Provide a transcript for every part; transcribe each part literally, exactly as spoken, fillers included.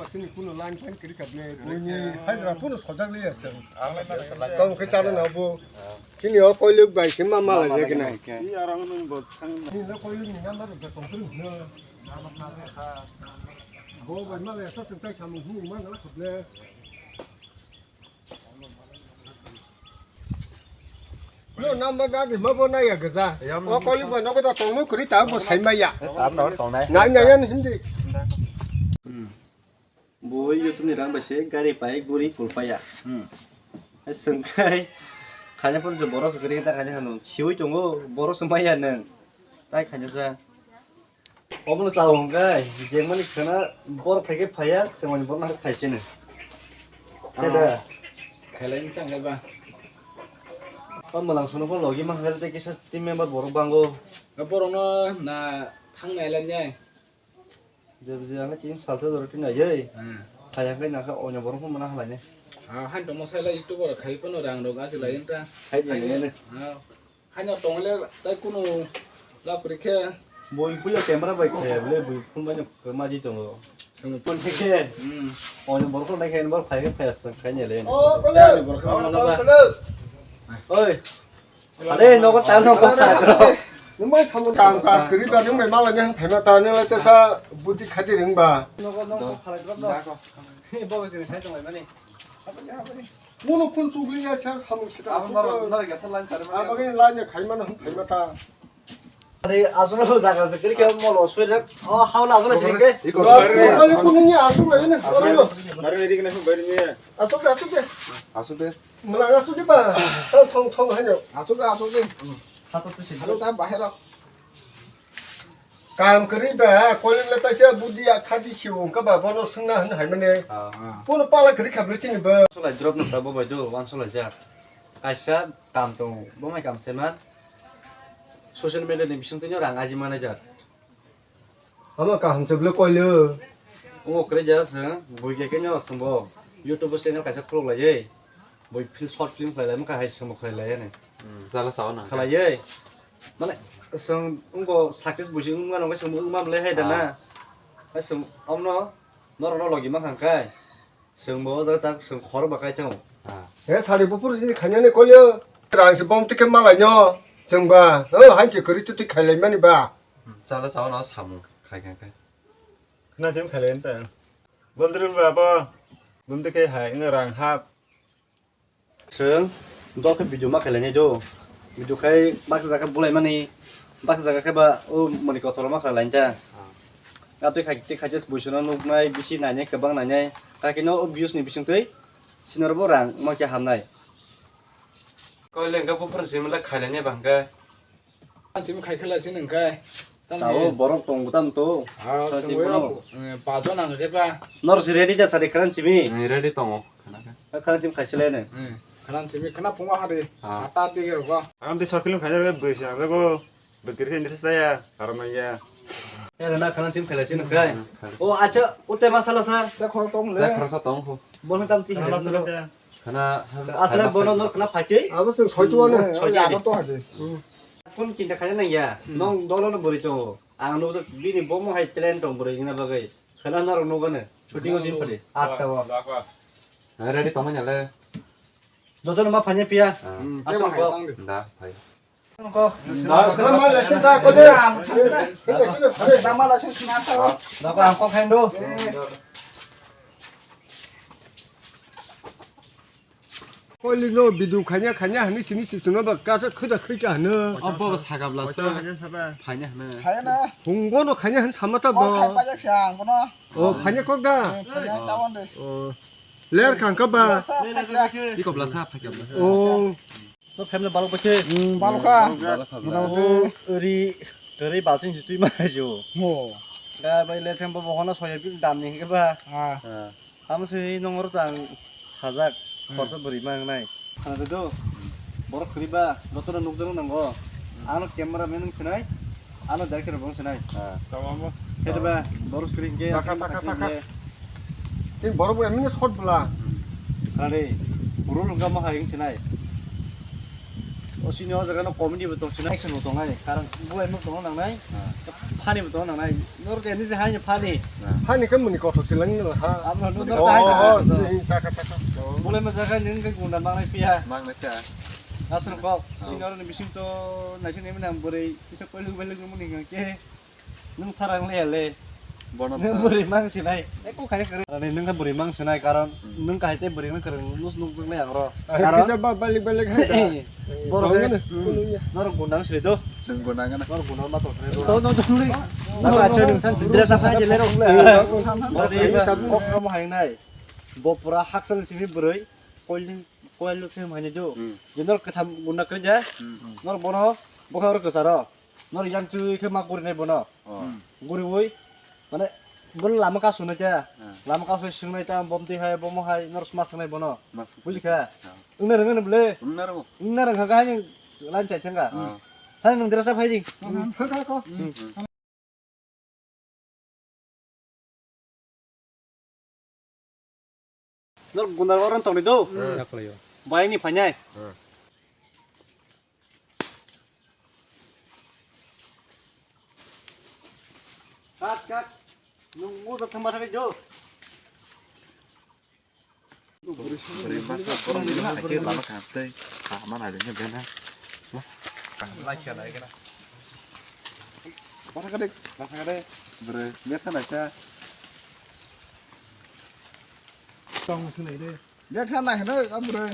Chini kuno line fan kiri kap le, buini hajra kuno sojak le ya sir. Tong khe chalo na bo. Chini o koiluk bai se ma mala le kena. Ni lo koiluk ni number da tong kiri no. Bo bai ma le sa sing tai samu hu ma na kap le. Lo number da di ma bo na ya gaja. O koiluk bai no ko da tong no kiri ta bo sai ma ya. Tam no tong nai. Nai nai yan hindi. Bo YouTube ni rang bai se gari pai guri kulpaya. Hmm. Hai swngkhai, khaina phone se borok se kwrwi khe ta khaina hano. Siwi tongo, borok se maya nwng. Tai khaina sa. Obono chao hwnkhai, jengmani khana borok phaikhe phaiya, swngmani borok nang khaisini. Khe da. Khelai wngkha hwnkhai ba. O mwlang sono phone logi ma hwnkhai tei kisa team member borok bango. Borokno na thang nai lai nai. Jebji ang tin salsa jora tin ayai. Hmm. Kaya kai na ka onya borok mana halai ne. Ah, han tomo sai la YouTube ora khai kono rang rok asi lai ta. Khai ni ne. Ah. Hanya tong le tai kono la puri khe. Boi puya camera bai khaya bole boi phone bai ma ji tongo. Phone khe. Hmm. Onya borok nai khai bor khai khai sang khai ne le. Oh, kole. Borok ma mana ba. Oi. Are, nogo ta nogo sa. Nwng bai samung kam kas kiri ba nwng bai mala ni han phaima ta nwng lai tesa buti khati ring ba. Nogo nogo salai drop no. He bobo tini sai tong lai mani. Mono phone chugli ya sa samung sita. Abo nor nor ga sa line sar mani. Abo ke line ya khai mano han phaima ta. Are ajono jaga se kiri ke molo sui jak. O haula ajono se ke. Iko. Kali kuning ya asu lai na. Mari ni dik na bari ni. Asuk de, asuk de. Asuk de. Mala asuk de ba. Thong thong thong haino. Asuk de, asuk de. Hato to sini. Halo ta bahero. Kam kari ba, kolim le ta sia budi a khadi siu ka ba bono sungna han hai mane. Ah. Pono pala kari khabri sini ba. Solai drop no ta bo bai do, wan solai ja. Kaisa kam tong, bo mai kam seman. Social media ni bising tini rang aji manager. Ama kaham se bwle koilo. Omo kwrwi ja se, bui khe khe no sumbo. YouTube channel kaisa khuluk lai. Bui film, short film khlai lai, mokha hai sumbo khlai lai ani. Hmm, jala sao na. Khlai ye. Mane, sung ungo success buji ungma nongo sung ungma bwle hai da na. Ah. Hai sung omno, norok no logi ma khang kai. Chwngbo o jaga tak chwng khor ba kai chwngo. Ah. He sari buphuru sini khainani kolio. Rang se bom tikhe malai no. Chwngba, o hanchi kwrwi tu tik khailai mani ba. Chala sao no samung khai khai khai. Khna sim khailai ta. Bondri ba bo. Bom tikhe hai no rang hap. Chwng dol khe video ma khailai nai do. Video khai baksa jaga bulai mani. Baksa jaga khe ba o mani kothoro ma khailai ta. Ah. Abtwi khai, tei khaisa buisano nuknai, bisi nainai, kwbang nainai. Kakino o views ni bisingtwi sinorbo rang ma khe hamnai. Koile hwnkhe buphuru simi le khailani ba hwnkhe. Simi khai khala sini hwnkhe. Chao borok tongo tam to. Ah, simi singwi bono. Eh, pajo nang khe ba. Nor si ready ja sari kharan simi. Eh, ready tongo. Khana khe. Kharan simi khai silai ne. Eh, kharan simi khana phungo hari. Ah. Ata dige rogo. Ang di short film khaina bwrwi se ang jago. Bwkir khe nisa saya, karon ya. Ere na khanan sim khailai sini kai. Hmm, khailai. O acha, o te masala sa. Te khoro tong le. Te khoro sa tong ho. Bono tam ti khana hile tong le. Khana asle bono nor khana phaichi. Abo sing soi tuwa ne. Soi ya. Abo to haje. Hmm. Kun chinta khaina nang ya. Hmm. Nong dolo no buri to. Ang no bini bomo hai talent tong buri ina bagai. Khana nor no gane. Shooting o sim phali. Atta wa. Ready tong ya le. Joto no ma phanya pia. Hmm. Asal ko. Da, phai. Ko. Da, khana ma la sin ta ko de. Khana ma la sin khana ta. Da ko ang ko khain do. Koli no bidu khanya khanya hani sini si suno ba kasa khuda khuita hano. Abo ba sagabla sa. Phanya hano. Phanya na. Hungo no khanya han samata ba. Khai pa jak siang kono. O phanya kok da. Phanya tawon de. O. Ler khang ka ba. Iko bla sa phanya bla sa. O. To family balok bache. Hmm, balok kha. Balok kha. Motamoti. O, ri, ri basing si tui ma jo. Mo. Da bai le thembo bo hono soya bil dam ni ke ba. Ah. Ham se nongor tang sajak. Hmm. Khorsa bwrwi ma nai. Khana de do. Borok khri ba, jotono nukjak nango. Hmm. Ano camera man wng sinai. Ano director bo wng sinai. Ah. Tamo mo. Khe ba, borok screen ke. Saka, saka, saka. Sing borok bo emini shot bwla. Khare, rule hwnkha ma hai wng sinai. O sini o jaga no comedy bo tong sinai, action bo tongnai, karon bulai no tongna nangnai, funny bo tongna nangnai. Nor ke ni je hai funny. Funny ke muni kothok silang ni ha. Amo no, oh, nor hai oh, oh, chaka, chaka. Bulai ma jaga ni ke gunda mangnai pia. Mangnai pia. Asal kok, sini oro ni bising to nasi ni menang beri, kisa koiluk beluk muni ke. Nwng sarang le le. Bono nwng bwrwi mang sinai. Eko khai kwrwi. Ani nwng kha bwrwi mang sinai karon nwng kahai tei bwrwi nwng kwrwng nus nuk jak le ang ro. Karon kisa ba balik balik hai da. Borok le. Norok gundang sri do. Chwng gundang na. Norok gundang ma to sri do. To no to le. Nang acha nwng thang dress up hai le ro. Borok le kok amo hai nai. Bo pura haksal simi bwrwi. Koil koil se hai do. Jendor katham gundang kre ja. Nor bono bokha ro kwsaro. Nor yang chui khe ma gurinai bono. Oh. Hmm. Guriwi, mane, bono lama kasu nai ta. Hmm. Lama kasu swngnai ta, bom twi hai, bomo hai, nor sma swngnai bono. Mas. Buji kha? Hmm. Wngna rwngno bwle? Wngna rwo. Wngna rwngkha kha, hai nwng line chai changkha. Hmm. Hai nwng dress up hai di. Hmm. Hmm. Nor gundar oron tongni do? Hmm. Bai ni phainai. Hmm. Kat, kat. Nung mo ta thamba thang jo. Beri masa borok ni lama kha tei. Kha mana de ne bena. Lai kha lai kha. Basa kade, basa kade. Beri, lihat kan aja. Tong sunai de. Lihat kan lah, hena, abure.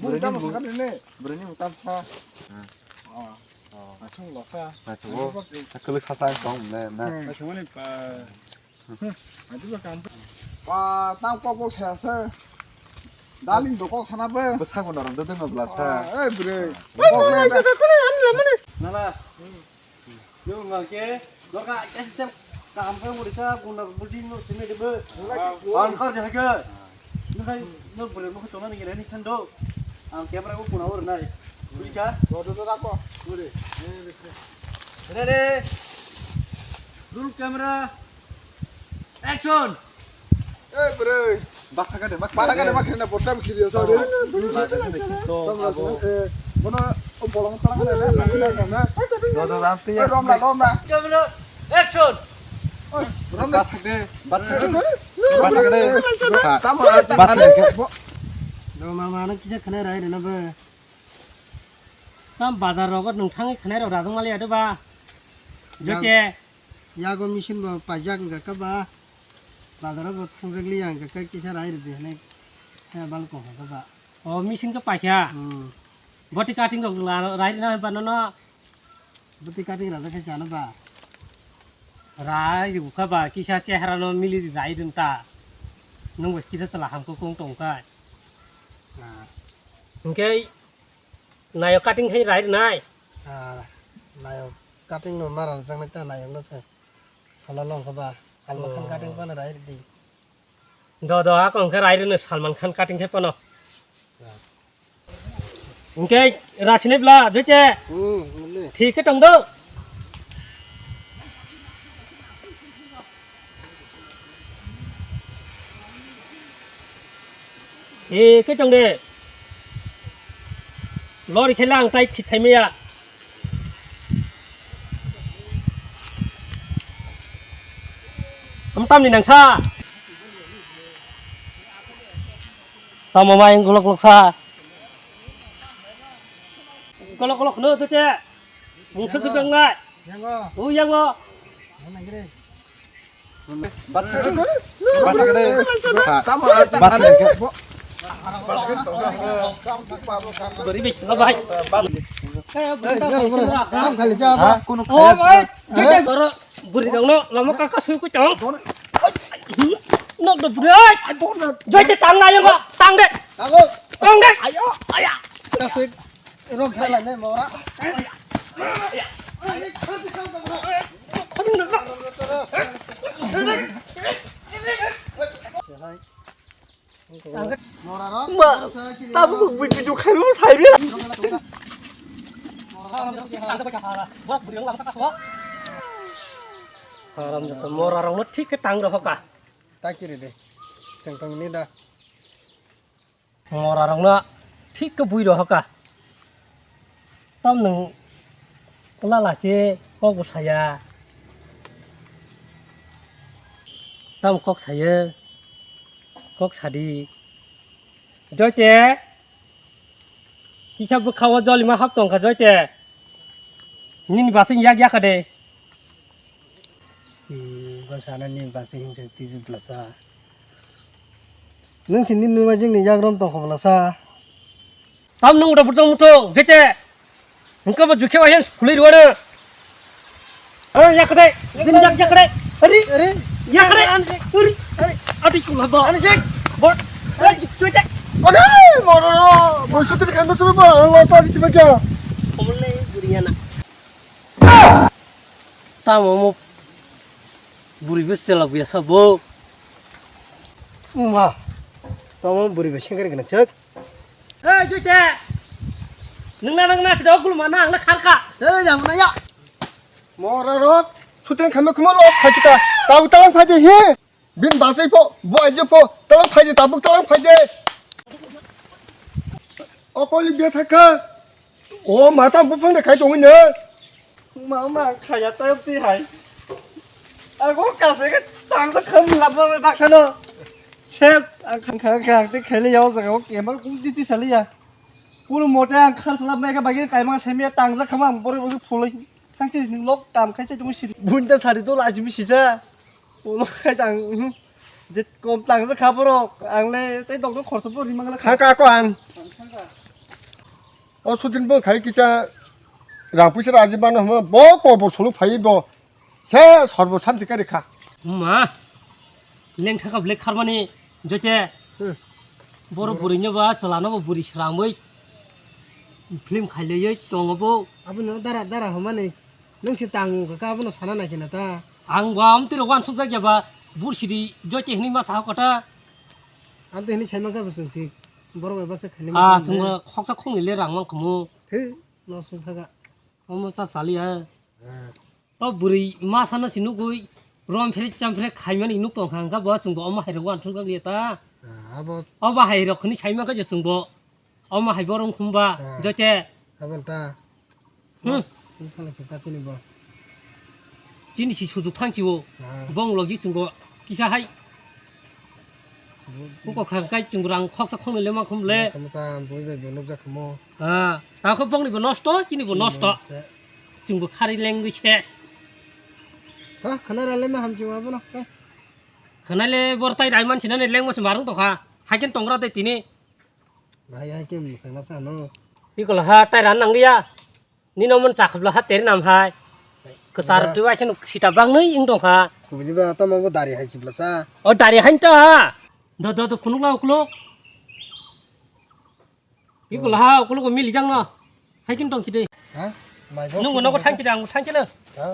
Beri ni tamo sakade ne. Beri ni utam sa. Oh. Oh. Asung losa. Asung. Aku lu sasa kong ne na. Asung ni pa. Aduh, kan. Pa, tang kok kok saya se. Daling do kok sana be. Bwsakbo norok de dengno bwla sa. Eh, bre. Nana. Yo ngake. Dorka, eh, tem. Kaham khe muri sa, guna building no sini de be. Pan kar jaha ke. Nung khai, nung bre mo chona ni gere ni thando. Ang camera ko kuna or nai. Bui ka? Do, do, do, rako. Bre. Ready. Roll camera. Action! Eh, bro. Bakha gade, bakha gade, bakha na portam kiriya, sorry. Bono, o bolong tang na, na, na, na. Bono, ram tiya. Rom na, rom na. Camera, action! Rom na. Bakha gade, bakha gade. Bakha gade. Tamo, bakha gade. Do mama, ano kisa khana rai rena ba. Tam bazar rogo nung thangwi khwnai rok rajak mali ado ba. Jote. Yago machine bo paijak wngkha khe ba. Bazar bo thangjak liya wngkha khe kisa rai rwdi hinwi. He bal kok kha ba. O machine khe paikha. Hmm. Boti cutting rok la-, rai rwna ba nono. Boti cutting rajak khe chana ba. Rai rwkha ba kisa chehara no mili rai rwng ta. Nung bo kisa chwla hamkhe kung tong kha. Ah. Hwnkhe Nayok cutting khai rai rwnai. Ah, nayok cutting no mara rwjaknai ta nayok no se. Salo long kha ba. Salman Khan cutting phano rai rwdi. Do, do, ako hwnkhe rai rwno Salman Khan cutting khai phano. Ah. Hwnkhe rasinai bla, duite. Hmm, muli. Thik khe tong do. E, khe tong de. Lori khe lang tai thik khai maya. Am tam ni nang sa. Tamo mai golok golok sa. Golok golok no tete. Mungsa sukang nai. Yango. U yango. Nang gre. Bari bik tengah bai. Tam kali jawab. Oh, bai. Jete boro buri dong no, lama kaka sui ku tong. Nok do buri. Jete tang na yo, tang de. Tang de. Ayo, aya. Kasik. Rom phalai ne mora. Mora rom. Ma, tabuk bui bui khai ro sai bi. Haram jata mora rong no thik khe tang roho ka. Ta kiri de. Sengtong ni da. Mora rok no thik khe bui roho ka. Tam nwng lala se kok bo saya. Tam kok saya. Kok sadi. Joite. Kisa bwkha o jolima hap tongkha joite. Nini basing yak yak de. Ee, bwsano ni basi hinjak tiji blasa. Nwng sini numa jingni yagram tongkha blasa. Tam nung udah burjang mutung, jete. Engka ba jukhe wayan sukuli ruwana. Oh, yakre. Yakre. Din yak yakre. Ari. Ari. Yakre. Ani sik. Ari. Adi kula ba. Ani sik. Bot. Ari, tuite. Ode, mororo. Bosu tiri kando sebe ba, Allah sa di sebe kya. Komol nei buriana. Tamo mo buri bus chala buya sabo. Ma. Tamo buri bus sengkar gana chak. Hei, Joite! Nung na, nung na, sida okul mana, ang na kharka. Hei, jang na ya. Mora rok, shooting khamma khuma loss khachuka. Tabu talang phaide he. Bin basai pho, bo aje pho, talang phaide, tabuk talang phaide. Okoli bia thakha. O mata buphang de khai tongwi ne. Ma, ma, khaya tayok ti hai. Ang kok kase ke tang sa kham lap ba baksa no. Ses, ang khang khang khang ti khele yau sa kok kemal kum ti ti sali ya. Pul mote ang khar lap me ka bagi kai ma se me tang sa kham ang bor bor phulai. Thang ti ning lok kam khai se tung siri. Bun ta sari dol ajmi sija. Ulo khai tang, mhm. Je kom tang sa kha borok. Ang le tei dok dok khorso bor ri mang la. Khang ka ko ang. O sudin bo khai kisa rang puisa raji bano hmo bo kobor solo phai bo se sorbo samsi kari kha. Ma, leng thaka ble kharmani jote. Hmm. Boro buri no ba chala no bo buri sramoi film khailei tongo bo. Abono dara dara homani nung si tang ka abono sana nai kena ta. Ang ba amtiro wan suk jak ya ba bur sidi jote hini ma sa kota. Amte hini sai ma ka bo sung si. Borok bai baksa khailai ma Ah, khailai. Chwngno khoksa khoknwi le rang mang khamu. Thwi, no sung thaga. Omo cha chali ha. Ah. O bwrwi ma sana si nugwi rom phre cham phre khaimani nuk tong kha, hwnkha bo chwngbo omo hai rok uansuk jak liya ta. Ah, abo. Obo hai rok hwnwi sai ma kha je chwngbo. Omo hai bo rong khumba, Ah. jote. Abo ta. Hmm. Bus, wng thangla khe ta chini bo. Chini si sujuk thang si o. Ah. Bong logi chwng bo kisa hai. Bu- Buko khang kai chwng rang khoksa khoknwi le ma khum le. Khamo ta bui bai bo nukjak khamo. Ah, ta kho bongni bo nosto, chini bo Chini nosto. Bo se. Chwng bo khari lengwi ses. Ha, khana ra le ma ham chwng abo no. Khana le bor tai rai man sinani lengma se marung tokha. Haikhen tongra de tini. Bahai hai khe mwsang na sa no. Bikol ha tai ran nang liya. Nino mon chakhabla ha teri nam hai. Kwchar Ba- tu aisano sita bang nui ing dong kha. Kubuni ba tamo bo dari hai chibla sa. O dari hai ta. Do do do kunuk la ukluk. Bikol ha ukluk mili jang no. Hai kin tong chide. Ha? Mai bo Nung no ko thang chide ang thang chide. Ha?